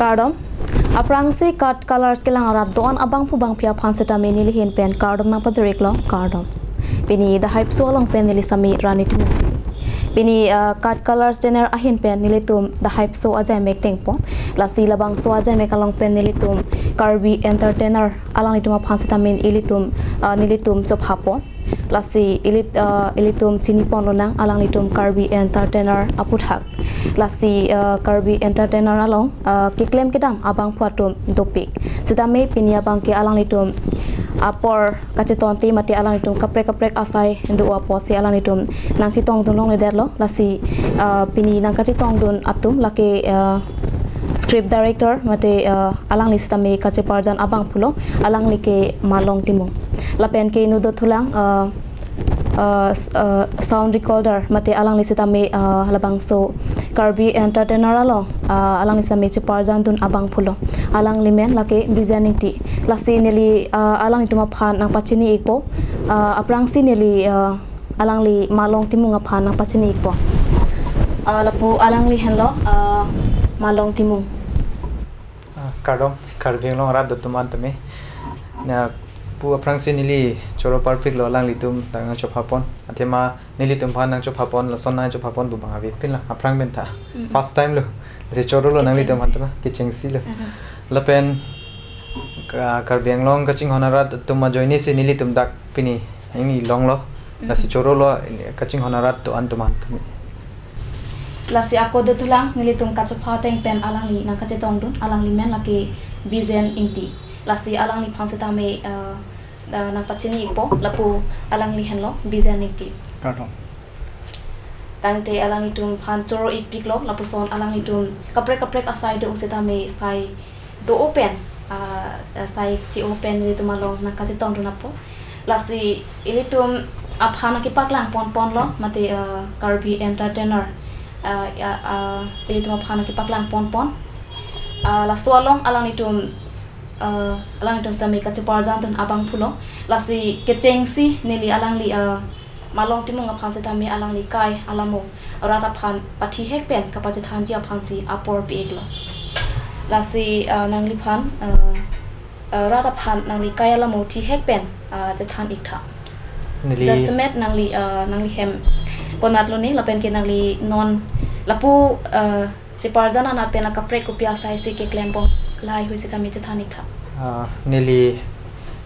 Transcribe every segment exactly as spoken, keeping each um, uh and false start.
Kardom. Aphrangsi Cut Colors kelang arat do-an abangphu bangphi aphan setame neli ahin pen kardom nangpajir-iklo, kardom. Pini dahaipso along pen neli sami Rani Timung. Pini, uh, Cut Colors channel ahin pen nelitum dahaipso ajaimek tengpon. Lasi labangso ajaimek along pen nelitum Karbi entertainer alanglitum aphan setame ilitum, uh, nelitum chophapon. Lasi ilit, uh, ilitum chiniponlonang alanglitum Karbi entertainer aputhak. Lasi, uh, Karbi entertainer along, uh, keklem kedam abangphu atum dopik. Setame pini abangke alanglitum apor kachetonte mate alanglitum kaprek kaprek asai do apotsi alanglitum nangchetongdun longledetlo. Lasi, uh, pini nangkachetongdun atum lake, uh, script director mate, uh, alangli setame kacheparjan abangphulo, alangli ke Malong Timung. Lapen ke inut dothulang, uh, uh, s-, uh, sound recorder mate alangli setame, uh, labangso Karbi entertainer along, uh, alangli setame cheparjandun abangphulo. Alangli men lake Bijen Ingti. Lasi neli, uh, alanglitum aphan nangpachini-ikpo. Uh, aphrangsi neli, uh, alangli Malong Timung aphan nangpachini-ikpo. Uh, lapu alangli henlo, uh, Malong Timung. Ah, kardom, Karbi Anglong arat do atum an tame. Na pu aphrangsi neli choro parpiklo alanglitum dak nangchophapon. Athema nelitum aphan nangchophapon, lason nangchophapon pu bang avepinlang aphrang pen ta. Mm-mm. First time lo. Lasi chorolo nanglitum aphan. Kechengsi. Tama, kechengsi lo. Mm-hmm. Lapen ka-, Karbi Anglong kachinghon arat atum ajoinesi nelitum dak pini nangli longlo. Lasi, mm, chorolo kachinghon arat do-an atum an tame. Lasi ako dothulang nelitum kachepha ateng pen alangli nangkachetongdun, alangli men lake Bijen Ingti. Lasi alangliphan setame, eh, eh, nangpachini-ikpo, lapu alangli henlo Bijen Ingti. Kardom. Tangte alanglitum aphan choro-ikpiklo, lapuson alanglitum kaprek kaprek asai do setame sai do-o pen, ah, sai che-o pen nelitum along nangkachetongdun apot. Lasi ilitum aphan nangkepaklang ponponlo, mate, ah, Karbi entertainer, ah, ya, ah, ilitum aphan nangkepaklang ponpon. Ah, laso along alanglitum, ah, alanglitum setame kacheparjandun abangphulo. Lasi kechengsi neli alangli, ah, Malong Timung aphan setame alangli kai alamo rat aphan pathihek pen kapachethanji aphansi apor pi-iklo. Lasi, ah, nangliphan, ah, ah, rat aphan nangli kai alamo thihek pen, ah, chethan-iktha. Neli jasemet nangli, ah, nanglihem konatlo ne lapen ke nangli non lapu, ah, cheparjan anat pen akaprek kopi asaisi keklembom, lahaihui setame chethan-iktha. Ah, neli,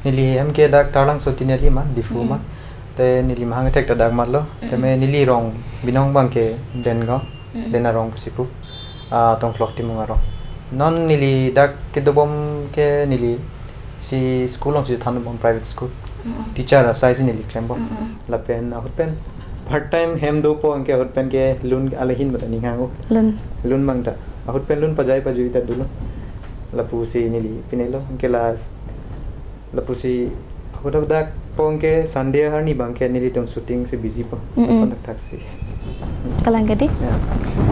nelihem ke dak Taralangso Tiniali ma, Diphu ma. Mm-mm. Te neli mahang thek ta dak matlo. Mm-mm. Tame neli rong binong abangke Dengaon, mm-mm, Den arong pusi pu. Ah, Tongklok Timung arong. Non neli dak kedobom ke neli si school alongsi thanbom, private school. Mm-mm. Teacher asaisi neli klembom. Mm-mm. Lapen ahut pen part time hem dopo anke ahut pen ke lun ale hin mata ninghang-o. Lun. Lun abang ta. Ahut pen lun pajai pajui ta dolo. Lapusi neli pinelo anke last. Lapusi ahut dak po anke Sunday arni abangke nelitum shooting si busy po. Mm-mm. Lason thakthaksi. Kalang kedi? Ya.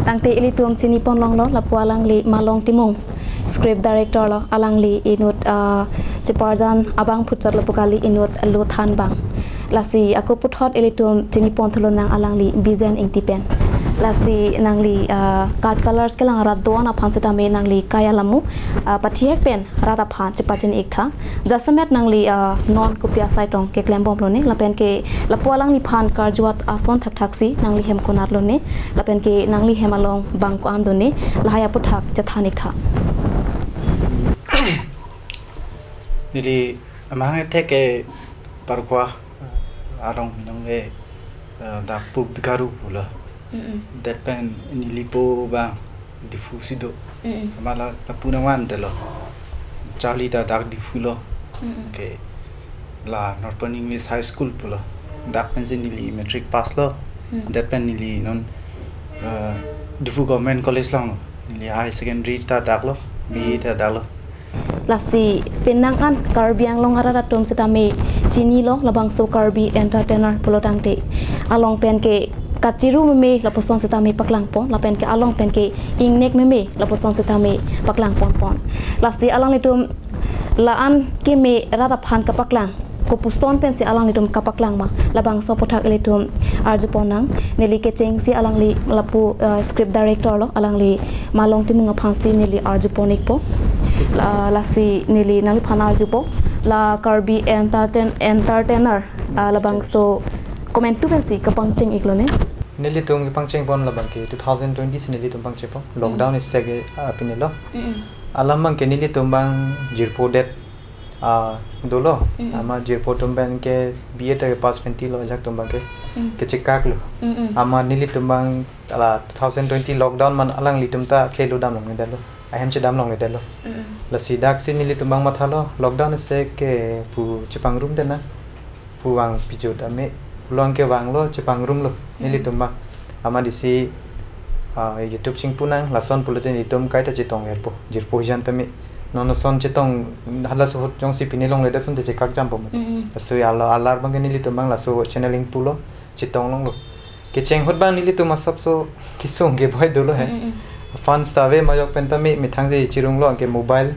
Tangte ilitum chiniponlonglo lapu alangli Malong Timung. Script director lo, alangli inut, ah, cheparjan abangphu chot lapu kali inut lo than abang. Lasi ako puthot ilitum chiniponthulonang alangli Bijen Ingti pen. Lasi nangli, ah, Cut Colors kelang arat do-an aphan setame nangli kai alamo, ah, pathihek pen rat aphan chepachini-iktha. Jasemet nangli, ah, non kopi asai tong keklembomlo ne lapen ke lapu alangliphan karjuat ason thakthaksi nanglihem konatlo ne lapen ke nanglihem along bang ko-an do ne, lahai aputhak chethan-iktha. Neli amahang thek ke Parkwa, eh, arong binong le, eh, dak Puk Dgaru pulo. Mm-mm. Det pen neli po abang Diphu si do. Mm-mm. Amat la lapu nangvantelo. Charli ta dak Diphu lo. Mm-mm. Ke la Northern English High School pulo. Dak pensi neli matric pass lo. Mm. Det pen neli non, eh, Diphu Government College along neli high secondary ta daklo, B A ta daklo. Lasi penang an Karbi Anglong arat atum setame chinilo labangso Karbi entertainer pulo tangte. Along pen ke kachiru meme lapuson setame paklangpon, lapen ke along pen ke ingnek meme lapuson setame paklangponpon. Lasi alanglitum la-an keme rat aphan kapaklang kopuson pensi alanglitum kapaklang ma, labangso aputhak ilitum arjupon nang. Neli kechengsi alangli lapu, eh, script director lo, alangli Malong Timung aphansi neli arjupon ikpo. La, lasi neli nangliphan arjupo. La Karbi entertain, entertainer, ah, labangso komantu pensi kapangcheng iklo ne? Nelitum kepangcheng pon labang ke two thousand twenty si nelitum pangcheng pon. Mm. Lockdown isi ke, ah, pini lo. Mm-mm. Alam abang ke nelitum abang jirpo det, ah, dolo. Mm-mm. Amat jirpo atum abang ke B A ta ke pass penti lo, ajahak atum abang ke, mm, kechekak lo. Mm-mm. Amat nelitum abang la two thousand twenty lockdown man alanglitum ta khelo damlong ne detlo. Ahem chedam longle detlo. Mm-mm. Lasi daksi nelitum abang mathalo, lockdown isi ke pu chepangrum det nang. Pu vang pijut ame, pulo anke vanglo, chepangrumlo, mm, nelitum abang. Amat isi, ah, YouTube chingpu nang, lason pulote nelitum kaita chetong erpo, jirpo hijan tame. Non ason chetong, halaso ahut jongsi pini longle det ason te chekak jampo mo. Mm-mm. Laso alo alar abang ke nelitum abang laso channel ingpulo, chetong longlo. Kecheng ahut abang nelitum asapso kesung keboi dolo he. Mm, mm, mm. Fans ta ave majok pen tame methang je chirunglo anke mobile,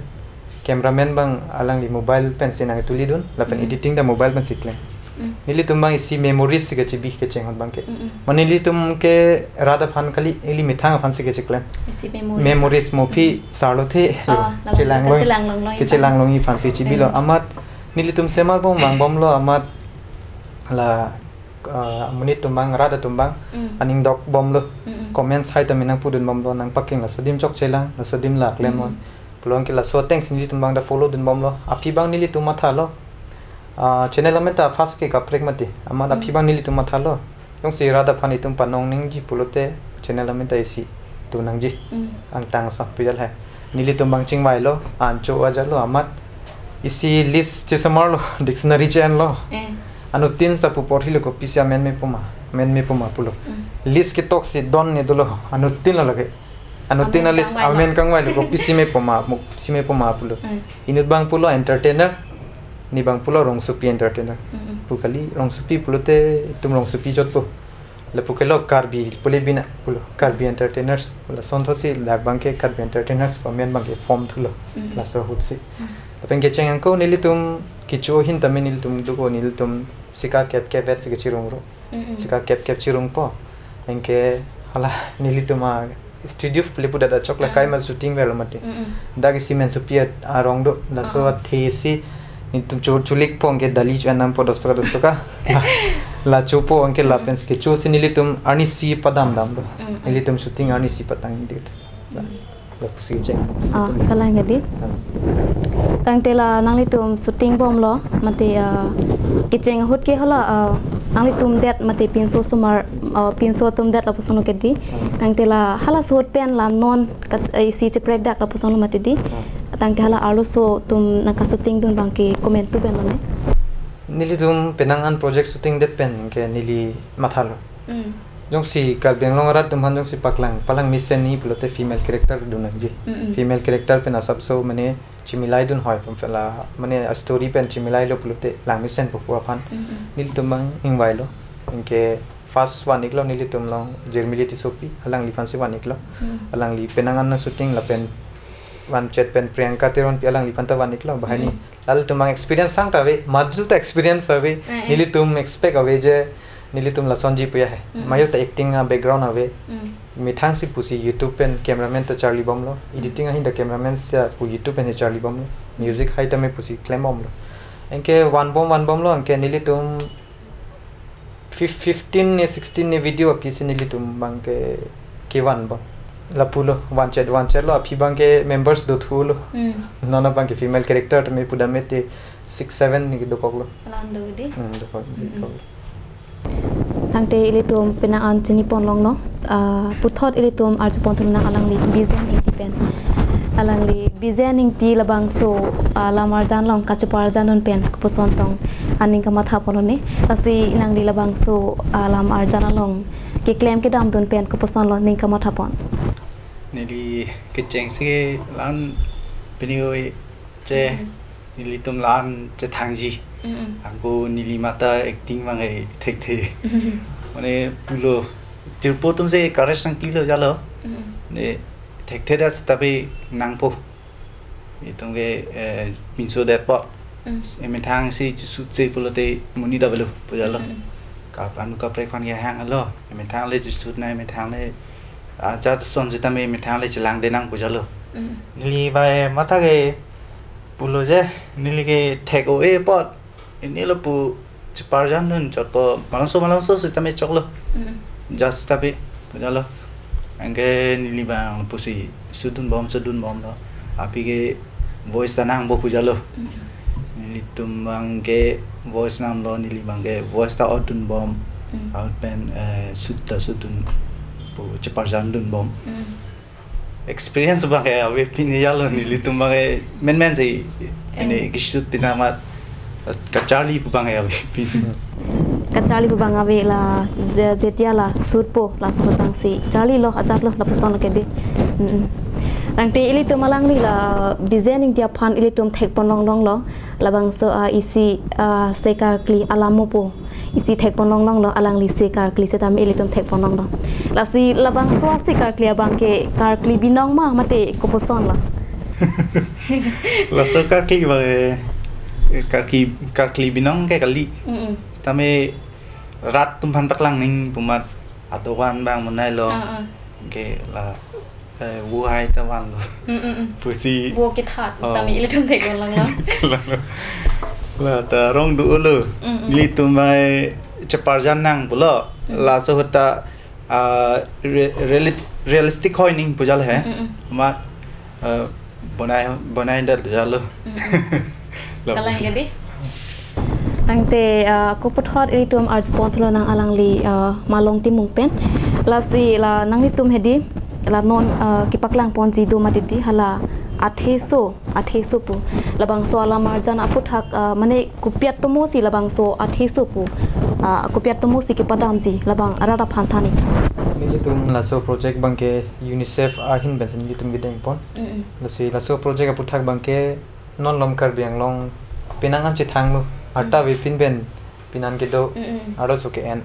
cameraman abang alangli mobile pensi nangtulidun, lapen, mm, editing ta mobile pensi klem. Mm. Nelitum abang isi memories si kachibi kecheng ahut abang ke. Mm, mm. Mane nelitum ke rat aphan kali, ili methang aphansi kachiklem. Isi memory. Memories mo aphi, mm, sarlo the, ah, labang chelang long, kachelang longlong, kachelang longji aphansi chibilo. Mm. Amat nelitum semar bom vangbomlo, amat la ah, monit atum abang, rat atum abang, mm, aning dokbomlo. Mm-mm. Comments hai tame nangpudunbomlo, nangpaking laso adim chokchelang, laso adim la klem, mm, on. Pulo anke laso atengsi nelitum abang ta follow dunbomlo. Aphi abang nelitum mathalo. Ah, channel amen ta first ke kaprek mati. Amat, mm, aphi abang nelitum mathalo. Jongsi rat aphan itum panong nangji pulote channel amen ta isi tu nangji. Mm. Angtang ason pijal hai. Nelitum abang chingvailo, ancho ajalo amat. Isi list chesamarlo, dictionary che-enlo. Eh. Anuttin ta pu porhilo kopisi amen mepo ma, amen mepo ma pulo. Mm. List ketoksi don ne dolo, anuttin lo lake. Anuttin amen a list kangvailo. Amen kangvailo kopisi mepo ma, mo, si mepo ma pulo. Mm. Inut abang pulo entertainer, ne abang pulo rongsopi entertainer. Mm-mm. Pu kali rongsopi pulote itum rongsopi jotpo. Lapu ke lo Karbi pule bina pulo, Karbi Entertainers. Lason thotsi dak abang ke Karbi Entertainers pu amen abang ke form thulo. Mm. Laso ahutsi. Mm. Lapen kecheng ako nelitum kecho ahin tame nelitum do-o, nelitum sika kep kep bet si kechirung ro. Mm-mm. Sika kep kep chirungpo. Anke hala nelitum a studio pule pu dak achok la, ah, kaima shooting velo mati. Mm-mm. Dak isi mensopi a-, arong do, laso, ah, ah, athe si nelitum cho-, cholikpo anke dali cho-en dampo dos taka, dos taka. La, la chopo anke, mm-mm, lapen si kechosi nelitum arnisi padam damlo. Mm-mm. Nelitum shooting arnisi patang dit. La, mm, lapusi kecheng. Ah, kalang ya di. Ah. Tangte la nanglitum shooting bomlo, mate, ah, kecheng ahut ke hala, ah, nanglitum det mate pinso osomar, ah, pinso atum det lapuson lo ke di. Ah. Tangte la halaso ahut pen la non kat, eh, isi cheprek dak lapuson lo mati di. Hmm. Tangte hala arloso atum nangkashooting dun abang ke komantu pen lo ne? Nelitum penang an project shooting det pen ke neli mathalo. Hmm. Jongsi Karbi Anglong arat atum aphan jongsi paklang, palang mesen ni pulote female character dun nangji. Hmm, hmm. Female character pen asapso mane chimilai dun hoi pum pela, mane a story pen chimilailo pulote lang mesenpo pu aphan. Hmm, hmm. Nelitum abang ingvailo. Anke first van iklo nelitum along Jermili Tissopi, alangliphansi van iklo. Hmm. Alangli penang an nangshooting lapen vanchet pen Priyanka Teronpi alangliphan ta van iklo, banghini. Hmm. Lalitum abang experience sang ta ave, madu ta experience ave, eh, eh, nelitum expect ave je, nelitum lasonji puya he. Hmm. Majok ta acting a background ave. Hmm. Methang si pusi YouTube pen cameraman ta charlibomlo. Hmm. Editing ahin ta cameraman si pu YouTube pen charlibomlo. Hmm. Music hai tame pusi klembomlo. Anke vanbom vanbomlo, anke nelitum fif-, fifteen ne sixteen ne video aphi si nelitum abang ke kevan abang. Lapulo, vanchet, vanchetlo, aphi abang ke members dothulo. Mm. Non abang ke female character tame pudamete six, seven ne dokoklo. Alang do di? Mm, dokok, mm, mm, dokok. Tangte ilitum penang an chinipon longlo. Ah, puthot ilitum arjupon thu nang alangli Bijen Ingti pen. Alangli Bijen Ingti labangso, ah, lam arjan along kacheparjan dun pen kopuson tong aning kamathapon lo ne? Lasi nangli labangso, ah, lam arjan along keklem kedam dun pen kopuson lo ning kamathapon? Neli kechengsi lan pini oi che, mm, nelitum lan chethangji. Mm-mm. Ako neli mata acting abang ke thekthe. Mm-hmm. Mane pulo jirpo atum si encourage nangpilo jalo. Mm-mm. Ne thekthe das tapi nangpo. Itum ke, eh, pinso det po. Mm. Emethang si chesut se pulote monit avelo pujalo. Mm. Kap anu kaprek aphan kehang lo. Emethang le chesut nang, emethang le ajat son sitame emethang le chelangde nang pujalo. Mm. Neli bai matha ke pulo je, neli ke thek-o-e apot. Ini lo pu cheparjan dun chotpo, malomso malomso sitame choklo. Mm. Just tapi pujalo. Anke neli abang pusi sutdunbom, sutdunbom lo. Api ke voice ta nangpo pujalo. Mm. Nelitum abang ke voice nanglo, neli abang ke voice ta out dunbom. Mm. Out pen, eh, sut ta sutdun pu cheparjan dunbom. Mm. Experience abang ke avepin jalo, nelitum abang ke menmen si ini, eh, kesut pin amat kacharli pu abang ke avepin. Kacharli pu abang ave la, je-, jetia la sutpo laso ahutang si charlilo, ajatlo lapuson ke dei. Mm-mm. Tangte ilitum alangli la Bijen Ingti aphan ilitum thekpon longlong lo. Labangso, ah, isi, ah, se karkli alam mo pu. Isi thekpon longlong lo, alangli se karkli setame ilitum thekpon longlong. Lasi labangso ase karkli abang ke karkli binong ma mate kopuson lo? Laso karkli abang, eh, karkli, karkli binong ke kali. Mm-mm. Tame rat atum aphan paklang nangji pu amat adovan abang monai lo. Ah, ah. Ke la, eh, vo hai ta vanlo. Mm, mm, mm. Pusi. Vo kethat, oh, tame ilitum thekpon longlong. La ta rong do lo. Mm, mm. Ilitum bai cheparjan nang pulo. Mm. Laso ahut ta, ah, re-, realit-, realistic hoi nangji pujal he. Mm, mm, mm. Amat, eh, bonai, bonai dar jalo. Mm, mm. Kalang ke dei. Tangte, ah, ako puthot ilitum arjupon thulonang alangli, ah, Malong Timung pen. Lasi la nanglitum hedi, la non, ah, kepaklang ponji do mati dei, hala atheso, atheso pu. Labangso alam arjan aputhak, ah, mane kopi atomo si labangso atheso pu. Ah, kopi atomo si kepadamji, labang arat aphan than-ik. Nelitum laso project abang ke UNICEF ahin pen si nelitum kedengpon. Mm-mm. Lasi laso project aputhak abang ke non malom Karbi Anglong penang an chethanglo. Arta, mm, avepin pen penan kedo, mm-mm, arloso ke-en.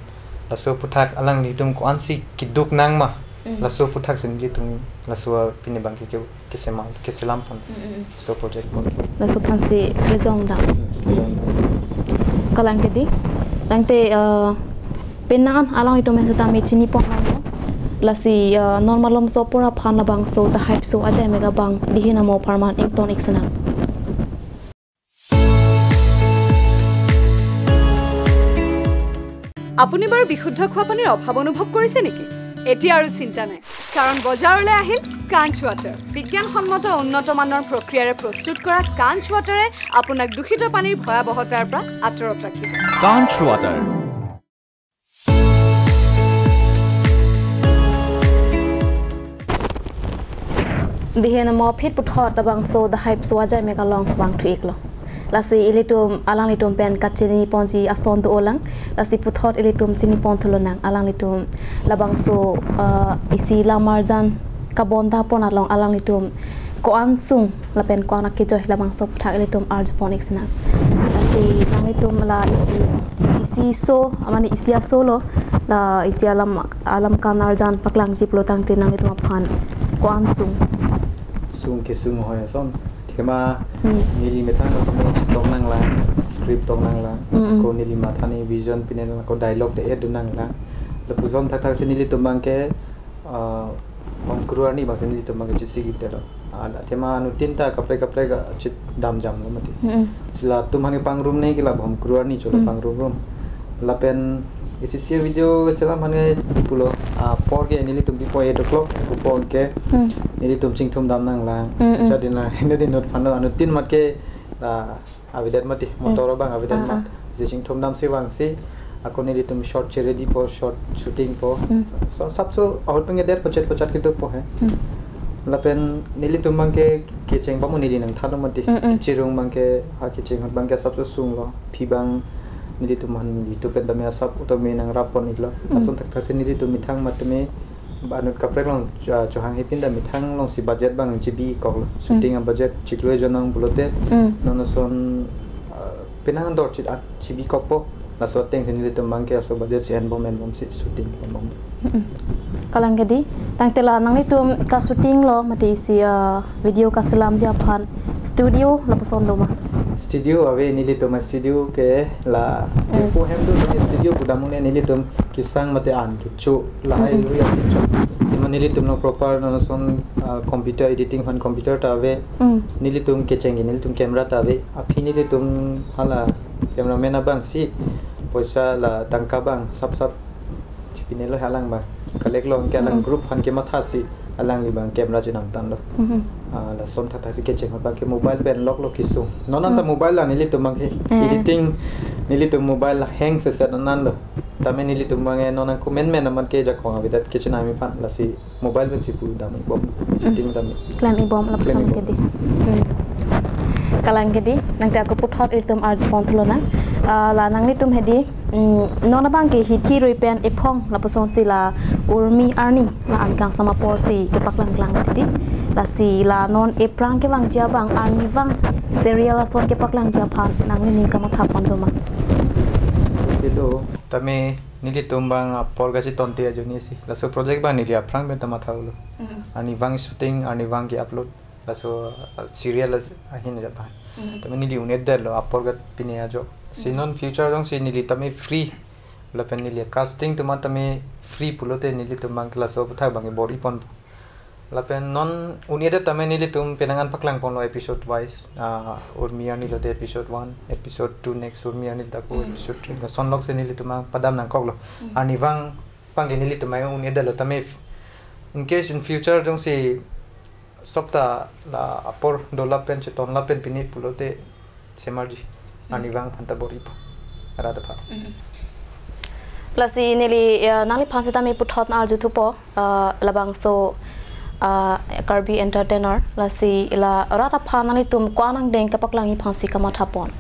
Laso aputhak alanglitum ko-ansi keduk nang ma. Mm. Laso aputhak si nelitum laso pini abang ke, ke, kesema, keselampon. Mm-mm. Laso project pon. Laso aphan si kejong dam. Kejong dam. Kalang ke dei. Tangte, eh, penang an alanglitum setame chinipon nanglo. Lasi, eh, non malomso apor aphan labangso tahai piso ajai mega abang dihin amo apharman ington-ik sinang. আপুনি বাৰু বিশুদ্ধ খোৱা পানীৰ অভাৱ অনুভৱ কৰিছে নেকি? এতিয়া আৰু চিন্তা নাই, কাৰণ বজাৰলৈ আহিল কাঞ্চ ৱাটাৰ। বিজ্ঞানসন্মত উন্নত মানৰ প্ৰক্ৰিয়াৰে প্ৰস্তুত কৰা কাঞ্চ ৱাটাৰে আপোনাক দূষিত পানীৰ ভয়াৱহতাৰ পৰা আঁতৰত ৰাখিব। Kanch Water. Dihin amo aphi puthot labangso tahai piso ajai mega along vangthu-iklo. Lasi ilitum alanglitum pen kachiniponji ason do-olang. Lasi puthot ilitum chinipon thulonang alanglitum labangso, eh, isi lam arjan kabonda pon along alanglitum ko-an sung lapen ko-an akejoi labangso aputhak ilitum arjupon-ik sinang. Lasi nanglitum la isi, isi aso, mane isi aso lo, la isi alam, alam kan arjan paklangji pulo tangte nanglitum aphan ko-an sung? Sung kesung hoi ason. Thema, hmm, neli methang tame tong nanglang, script tong nanglang. Mm-mm. Ko neli matha ni vision pine lang, ko dialogue de-et dun nanglang. Lapuson thakthak si nelitum abang ke, ah, home crew arni abang si nelitum abang ke chesik-ik detlo. Ah, la thema anuttin ta kaprek kaprek, ah, chit damjamlo mati. Mm-mm. Si latum aphan pangrum nangji ke la home crew arni cholo, mm, pangrum rum. Lapen isi isi video selam aphan ke pulo, ah, apor ke nelitum pipo eight o'clock, pupo ke, hmm, nelitum chingthum dam nanglang. Mm-mm. Jadi na, ini di not pano anuttin amat ke, ah, avedet mati, hmm, motor abang avedet, ah, mat. Ah. Isi chingthum damsi vangsi, ako nelitum shot cheredypo, shot shootingpo. Hmm. So, sapso ahut pen ke der pochet pochet kedopo he. Hmm. Lapen nelitum abang ke kecheng pamu neli nangthalo mati. Hmm, hmm. Kechirung abang ke, ha kecheng ahut abang ke sapso sunglo. Phi abang nelitum aphan YouTube pen tame asap utame nangrappon-iklo. Hmm. Lason thakthak si nelitum methang matme anut kaprek along, ah, chohang hepin ta methang alongsi budget abang chibi-ikkoklo. Hmm. Shooting abudget chiklo ejon nang pulote. Hmm. Non ason, ah, penang dor chit at chibi-ikokpo. Laso ateng si nelitum abang ke laso budget si enbom enbom si shooting enbom. Mm-mm. Kalang ke dei, tangte la nanglitum ka-shooting lo mate isi, ah, video kaselamji aphan studio lapuson do ma? Studio ave, nelitum studio ke la, hmm, po hem tu studio pudam un-e, nelitum kesang mate an kecho lahai, hmm, lui an kecho. Ima nelitum lo proper non ason, ah, computer editing aphan computer ta ave. Hmm. Nelitum kecheng ke nelitum camera ta ave. Aphi nelitum hala cameraman abang si poisa la tangka abang sap sap chipine lo, alang abang collect lo, anke alang, hmm, group aphan kematha si alangli abang camera chenam tanglo. Mhm. Ah, lason thakthak si kecheng abang ke mobile pen lok lo kesung. Non anta, hmm, mobile la nelitum abang ke, eh, editing nelitum mobile la hang se set anan lo. Tame nelitum abang ke non nang comment men amat ke jakong avedet kechenam aphan, lasi mobile pen si pudam bom, editing, hmm, tame klem-ik bom lapuson, klem-ik bom, kedi. Hmm. Kalang kedi, nangte ako puthot ilitum arjupon thulo nang. Ah, la nanglitum hedi, mm, non abang ke hithi rui pen ephong lapuson si la Urmi arni la-an kangsam apor si kepaklang klang titi. Lasi la non ephrang kevangji abang arnivang serial ason kepaklangji aphan nanglining kamathapon doma? Kedo, tame nelitum abang apor kachetonte ajoine si. Laso project abang neli aphrang pen ta matha-olo. Mm. Arnivang shooting, arnivang ke-upload. Laso, uh, serial ahin jat abang. Mm. Tame neli un-edetlo apor kat pine ajo. Si, mm, non future jongsi neli tame free lapen neli casting atum tame free pulote nelitum abang ke laso aputhak abang ke bor-iponpo. Lapen non un-edet tame nelitum penang an paklangponlo episode wise. Ah, Urmi arni lote episode one, episode two next Urmi arni ta ako, hmm, episode three. Lason lok si nelitum abang padam nangkoklo. Hmm. Arnivang abang ke nelitum abang un-edetlo tame f-, in case in future jongsi sopta la apor dolap pen chetonlap pen pine pulote semarji. Mm. Arnivang aphan ta bor-ipo. Rat aphan. Mm. Lasi neli, ya, nangliphan sitame puthot arjuthupo, ah, labangso, ah, Karbi Entertainer. Lasi la rat aphan nanglitum ko-an angdeng kapaklang aphan si kamathapon?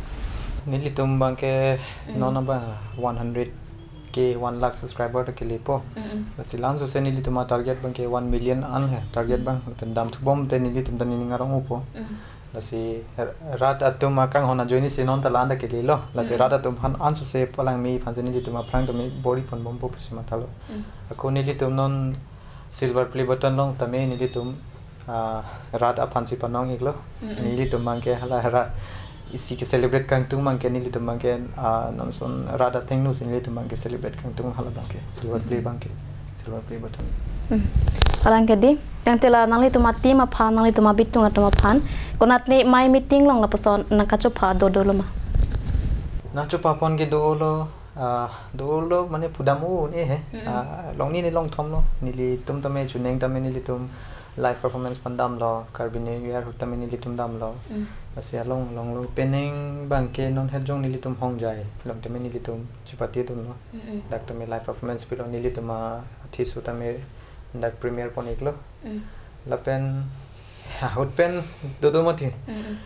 Nelitum abang ke, mm, non abang one hundred K, one lakh subscriber ta kelepo. Mm-mm. Lasi la-an sose nelitum atarget abang ke one million an he, target, mm, abang. Lapen damthubom te nelitum ta nening arong-opo. Mm. Lasi r-, rat atum akanghon ajoine si non ta la-an ta kelelo. Lasi, mm-mm, rat atum aphan an sose palangme aphan si nelitum aphrang tame bor-iponbompo pusi mathalo. Mm. Ako nelitum non silver play button long tame nelitum, ah, rat aphan si panong-iklo. Mm-mm. Nelitum abang ke hala rat isi ke-celebrate kangtung abang ke nelitum abang ke, ah, non ason rat athengno si nelitum abang ke-celebrate kangtung hala abang ke silver play, mm-mm, abang ke, silver play button. Mm. Kalang kedi, nangte la nanglitum a-team aphan, nanglitum abitung atum aphan konatne mai meeting long lapuson nangkachopha do dolo ma? Nangchophapon ke dolo, ah, dolo mane pudam un-e he. Mm-mm. Ah, longni ne longthom lo. Nelitum tame chuning tame nelitum live performance aphan damlo, Karbi New Year ahut tame nelitum damlo. Mm. Lasi along longlo, penang abang ke non het jong nelitum Hongjai along tame nelitum chepate atum lo. Mm-mm. Dak tame live performance pilo, nelitum a-atheso tame dak premiere pon-iklo. Mm. Lapen ahut pen dodo mati. Mm-mm.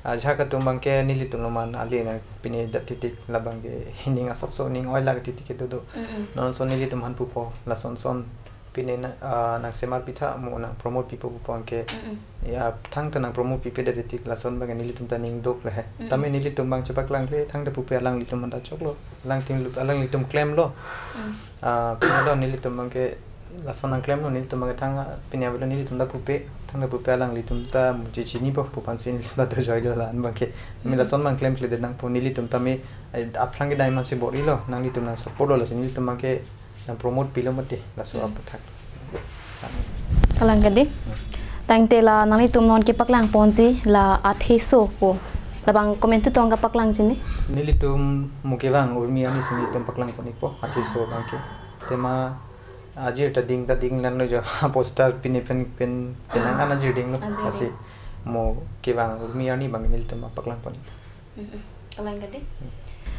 Ajahak atum abang ke nelitum lo man ali nang pine dat titik labang ke hining asapso ning oilak titik ke dodo. Mm-mm. Non ason nelitum aphan pupo, lason son pine na, ah, nangsemar pitha mo nang-promote pipo pupo abang ke. Mm-mm. Ya, thangta nang-promote pipedet titik lason abang ke nelitum ta ning duk le he. Mm-mm. Tame nelitum abang chepaklangkle thangta pupe alanglitum aphan ta choklo. Alangtum, alanglitum klemlo. Mm. Ah, pine lo nelitum abang ke lason nangklemlo, nelitum abang ke thang, ah, pine avelo nelitum ta pupe, thangta pupe alanglitum ta muji chinipo pu aphan si nelitum ta dojoilo la-an abang ke. Tame, mm-mm, lason abang klemkledet nangpo nelitum tame, eh, aphrang kedai man si bor-ilo, nanglitum nang-support lo lasi nelitum abang ke nang-promote pilo mati, laso, mm, aputhak. Kalang kedi. Hmm. Tangte la nanglitum non kepaklangponji la atheso pu, labang komantu tong kapaklangji ne? Nelitum mo kevang Urmi arni si nelitum paklangpon-ikpo atheso abang ke. Tema ajir ta ding ta ding lang lo jo, poster pine pen pen penang an ajir dinglo. Ajir ding. Lasi mo kevang Urmi arni abang nelitum paklangpon-ikpo. Mm-mm. Kalang kedi.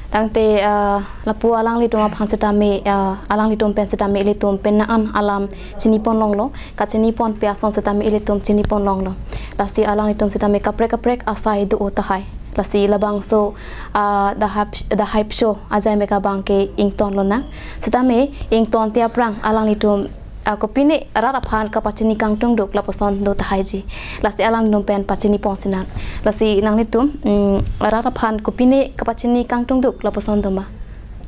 Tangte, ah, lapu alanglitum aphan sitame, ah, alanglitum pen sitame ilitum penang an alam chinipon longlo, kachiniponpe ason sitame ilitum chinipon longlo. Lasi alanglitum sitame kaprek kaprek asai do tahai. Lasi labangso, ah, The Hype, The Hype Show ajai meka abang ke ingtonlonang. Sitame ingtonte aphrang alanglitum, ah, kopine rat aphan kapachini kangtung duk lapuson do tahaiji. Lasi alanglitum pen pachiniponsinang. Lasi nanglitum, mm, rat aphan kopine kapachini kangtung duk lapuson do ma?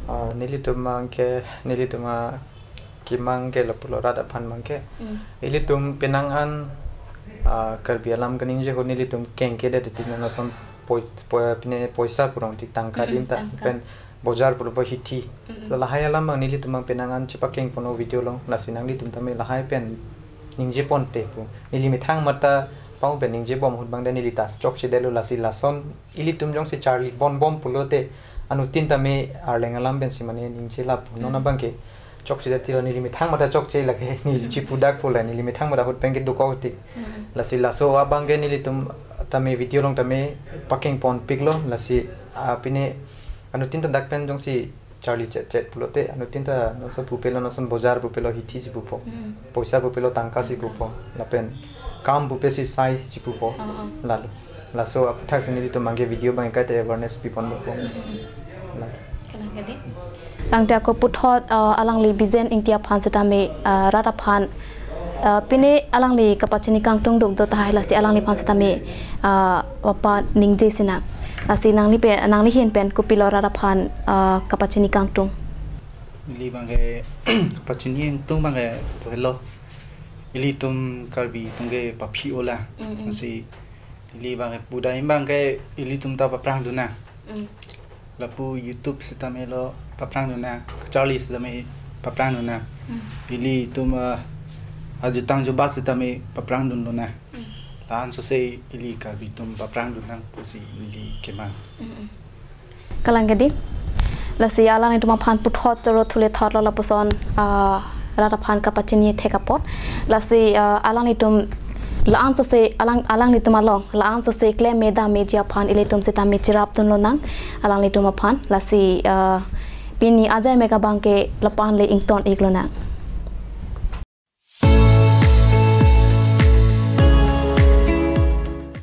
Ah, nelitum abang ke, nelitum akemang ke lapulo rat aphan abang ke. Mm. Ilitum penang an, ah, Karbi alam kaningje ahut nelitum kengkedet titik non ason poi-, poi-, pine poisa pu rong tik tangka Mm-mm, adim ta tangka. Pen bojar pulo po hithi. Mm-mm. Lahai alam abang nelitum abang penang an chepakeng ponlo video along, lasi nanglitum tame lahai pen ningje ponte pu. Neli methang mata pau pen ningje bom ahut abang de neli ta chokchedetlo, lasi lason ilitum jongsi charli ponbom pulote anuttin tame Arleng alam pensi mane ningje lapu. Non Mm. abang ke chokchedet tilo, neli methang mata chokche lake, neli Mm. chipudak pula, neli methang mata ahut pen ke dokok tik. Mm. Lasi laso abang ke nelitum tame video along tame pakeng ponpiklo, lasi, ah, pine anuttin ta dak pen jongsi charli chetchet pulote anuttin ta non ason pupelo, non ason bojar pupelo, hithi si pupo. Mm. Poisa pupelo, tangka si pupo. Lapen kam pupe si sai si pupo. Oh, oh. Lalo. Laso aphuthak si nelitum abang ke video abang kaita awareness pi ponbom. Mm, mm, mm. Lalo. Kalang kadi. Tangte ako puthot, uh, alangli Bijen Ingti aphan setame, uh, rat aphan, uh, pine alangli kapachini kangtung duk do tahai, lasi alangliphan setame, uh, apa ningje sinang. Lasi nangli pe, nangli ahin pen kopilo rat aphan, uh, kapachini kangtung? Neli abang ke kapachini kangtung abang ke pulo. Ilitum Karbi atum ke paphi ola. Mm, mm. Lasi ili abang ke pudai abang ke ilitum ta paprang dun nang. Mm. Lapu YouTube setame lo paprang dun nang, kacharli setame paprang dun nang. Mm. Ilitum, ah, ajutang jubat setame paprang dun dun nang. Mm. La-an sose ili Karbi atum paprang dun nang pusi ili kemang. Mm, mm. Kalang kadi. Lasi alanglitum aphan puthot choro thule thotlo lapuson, ah, rat aphan kapachini thek apot. Lasi, ah, alanglitum la-an sose alang, alanglitum along la-an sose klem me dam meji aphan ilitum setame cherap dunlonang alanglitum aphan. Lasi, ah, pini ajai mega abang ke lapu-an le ington iklonang.